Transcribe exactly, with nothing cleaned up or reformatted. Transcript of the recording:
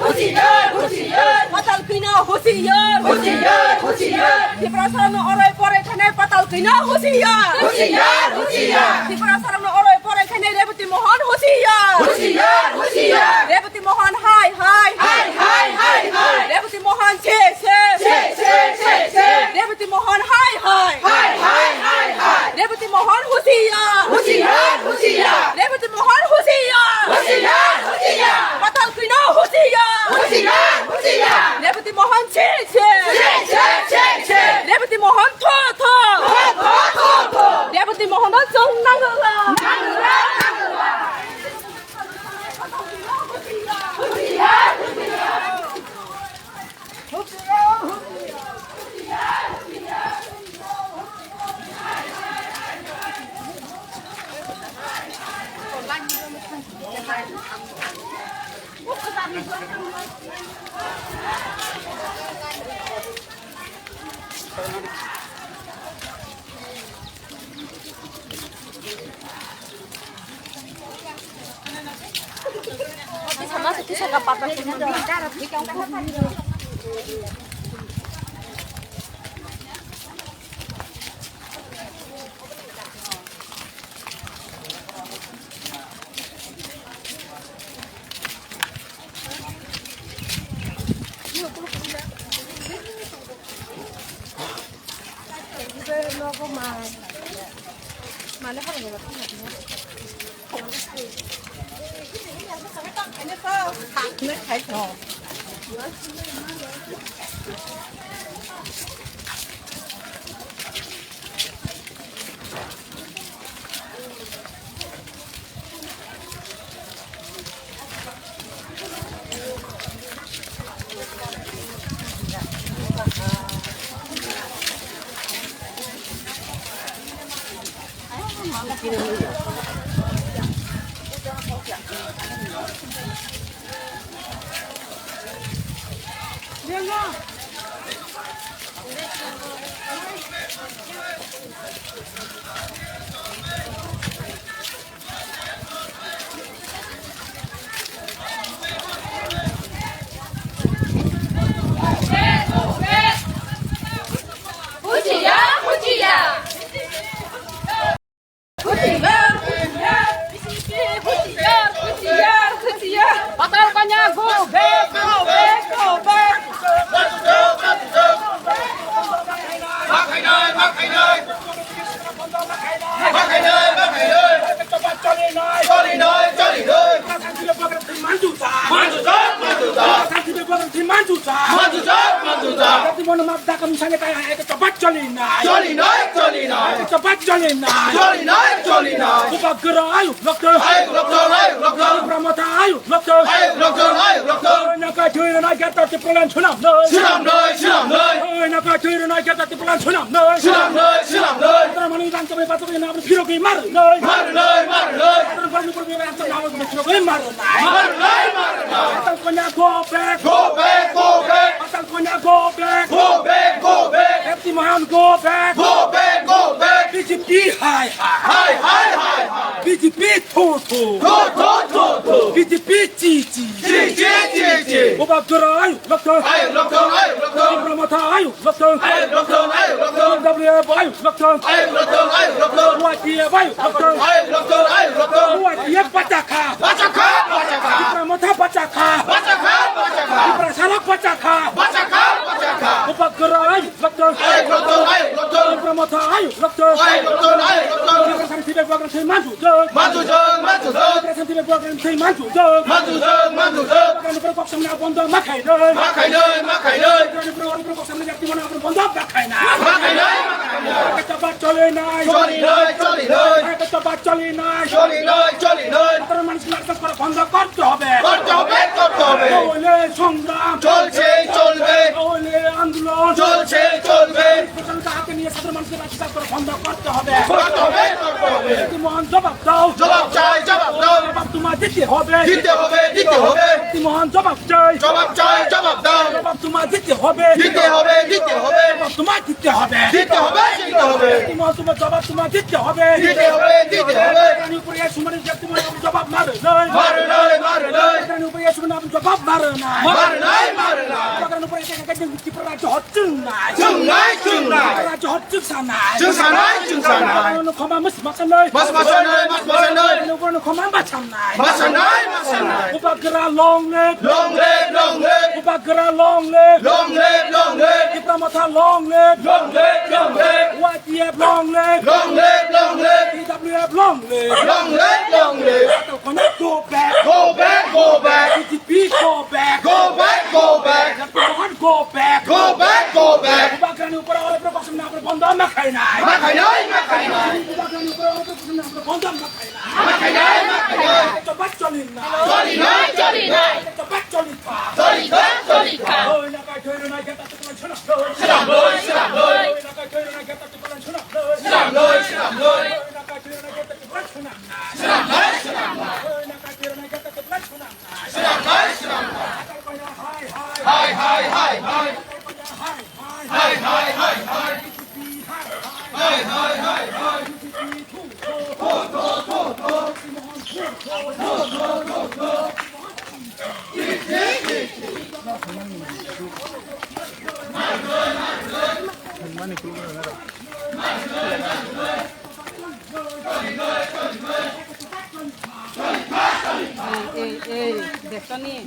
Husiar, husiar. Patal kwino husiar. Husiar, husiar. Tiprasarokno oroi poroi thanai patal kwino husiar. Husiar, husiar. Tiprasarokno oroi poroi thanai Reboti Mohon husiar. Husiar, husiar. Reboti Mohon hai, hai. Hai, hai, hai, hai. Reboti Mohon se, se. Se, se, se, se. Reboti Mohon hai, hai. Hai, hai, hai, hai. Reboti Mohon husiar. Husiar, husiar. Reboti Mohon husiar. Husiar, husiar. Patal kwino husiar. Husiar, husiar. Reboti Mohon se, se. Se, se, se, se. Reboti Mohon tho, tho. Tho, tho, tho, tho. Reboti Mohon no chwng nangwla. Nangwla, nangwla. Patal Kanya, go back, go back, go back. Choli nai, choli nai. Choli nai, choli nai. Choli nai, choli nai. Bubagra ayuk lokto. Ayuk lokto, ayuk lokto. Tipra Motha ayuk lokto. Ayuk lokto, ayuk lokto. Oi, nakai thwi rwnai khe ta Tipraland swnam nai. Swnam nai, swnam nai. Oi, nakai thwi rwnai khe ta Tipraland swnam nai. Swnam nai, swnam nai. Tara mani rang kami patok ni nabri phirok ni mar nai. Mar nai, mar nai. Tara bang ni purbi rang kami nabri phirok ni mar nai. Mar nai, mar nai. Patal Kanya go back. Go back, go back. Patal Kanya go back. Go back, go back. Reboti Mohon go back. Go back, go back. B J P hai hai. Hai, hai, hai, hai. B J P thu thu. Thu, thu, thu, thu. B J P chi chi. Chi, chi, chi, chi. Bubagra ayuk lokto. Ayuk lokto, ayuk lokto. Tipra Motha ayuk lokto. Ayuk lokto, ayuk lokto. W F ayuk lokto. Ayuk lokto, ayuk lokto. Y T F ayuk lokto. Ayuk lokto, ayuk lokto. Y T F bachakha. Bachakha, bachakha. Tipra Motha bachakha. Bachakha, bachakha. Tiprasarok bachakha. Bachakha, bachakha. Bubagra ayuk lokto. Ayuk lokto, ayuk lokto. Tipra Motha ayuk lokto. Ayuk lokto, ayuk lokto. Tiprasani thwi bai bubagrani thwi manju jok. Manju jok, manju jok. Tiprasani thwi bai bubagrani thwi manju jok. Manju jok, manju jok. Bubagrani borok kok samni bondo ma khainai. Ma khainai, ma khainai. Bubagrani borok kok samni yakti mano bondo ma khainai. Ma khainai, ma khainai. Eke choba choli nai. Choli nai, choli nai. Eke choba choli nai. Choli nai, choli nai. সাধারণ মানুষকে লাঞ্ছিত করা বন্ধ করতে হবে। করতে হবে, করতে হবে। তাহলে সংগ্রাম চলছে, চলবে। তাহলে আন্দোলন চলছে, চলবে। প্রশাসনকে হাতে নিয়ে সাধারণ মানুষকে লাঞ্ছিত করা বন্ধ করতে হবে। করতে হবে, করতে হবে। রেবতী মোহন জবাব দাও। জবাব চাই, জবাব দাও। জবাব তোমার দিতে হবে। দিতে হবে, দিতে হবে। রেবতী মোহন জবাব চাই। জবাব চাই, জবাব দাও। জবাব তোমার দিতে হবে। দিতে হবে, দিতে হবে। জবাব তোমার দিতে হবে। দিতে হবে, দিতে হবে। রেবতী মোহন তোমার জবাব তোমার দিতে হবে। দিতে হবে, দিতে হবে। রানী উপরে সুমনের জবাব তোমার জবাব মারো নয়। মারো নয়, মারো নয়। Upre yasukna jobab marna. Marnai, marnai. Upakran upre ekhe ekhe jeng Tripura rajyo hot chungnai. Chungnai, chungnai. Tripura rajyo hot chungsanai. Chungsanai, chungsanai. Upakran khoma mas masanai. Mas masanai, mas masanai. Upakran khoma masanai. Masanai, masanai. Upagra long live. Long live, long live. Upagra long live. Long live, long live. Tipra Motha long live. Long live, long live. Y T F long live. Long live, long live. T W F long live. Long live, long live. Go back. Go back, go back. B J P go back. Go back, go back. Doctor Mohan go back. Go back, go back. Upagrani upor ore propaganda bondo ma khainai. Ma khainai, ma khainai. Upagrani upor ore propaganda bondo ma khainai. Ma khainai, ma khainai. Choba choli na. Choli na, choli na. Choba choli pa. Choli pa, choli pa. Oi na kai thoi na geta tukla chhana. Slam loi, slam loi. Oi na kai thoi na geta tukla chhana. Slam loi, slam loi. Oi na kai thoi na geta tukla chhana. Slam loi, slam loi. Oi na kai thoi na geta tukla chhana. Hai, hai, hai, hai. Ei, ei, ei, Destiny.